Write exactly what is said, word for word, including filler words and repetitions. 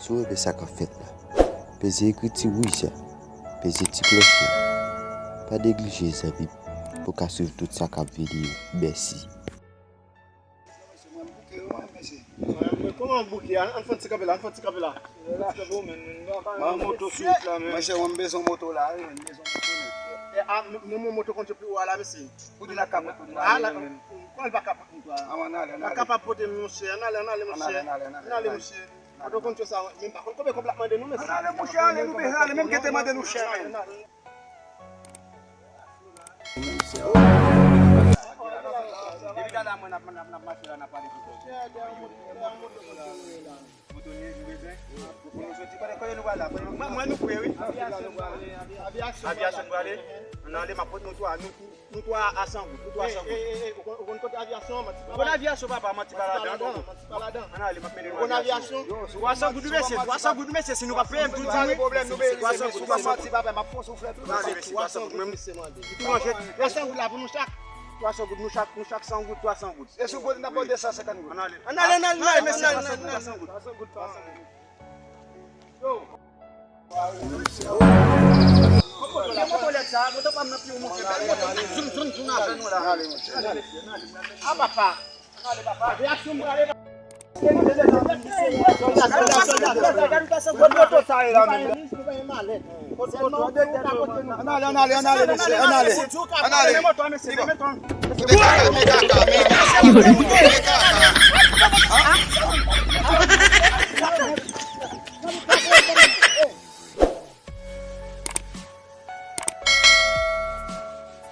Si w renmen sa k ap fèt la, peze ekriti wouj la, peze ti klòch la. Pa neglije, zanmi m, pou w ka swiv tout sa k ap vini yo. Mèsi. Mwen bouke, wi, mwen, mesye. Kòman w bouke? Ann, ann fè yon ti kanpe la, ann fè yon ti kanpe la. Yon ti kanpe, men, men, men, men, moto sou wout la, men. Monchè, mwen, m bezwen moto la, wi, mwen, m bezwen moto, men. E, a, m-, m-, m-, moto konn pi wo a la, mesye. Pou di la kapot, pou di la, a, la, men, men. Kòman l pa kapot moto a? A, ann ale, ann ale. Pa kapab pote, monchè, ann ale, ann ale, monchè. Ann ale, ann ale, ann ale. Ann ale, monchè. Depi talè mwen n ap, n ap, n ap mache la, n ap pale de moto. Moto nou bezwen. Pou nou soti, kote, kote nou pral la? Mwen, mwen, nou pre, wi. Avyasyon nou prale. Ann ale, m ap pote nou twa, nou, nou twa a san goud, nou twa san goud. Ou konn, ou konn kote avyasyon, manti pa ladan. Ou konn avyasyon, papa, manti pa ladan. Ann ale, m ap mennen nou avyasyon. Twa san goud, wi, mesye, twa san goud, wi, mesye, si nou pa peye m tou di wi. Twa san goud, twa san goud. Ann ale, mesye, twa san goud, men m tou manje. Twa san goud la pou nou chak. Twa san goud, nou chak, nou chak san goud, twa san goud. E si w pote, n ap ba w de san senkant goud. Ann ale. Ann ale, ann ale, ann ale, mesye, ann ale, ann ale, ann ale. Ann ale, ann ale. Yo.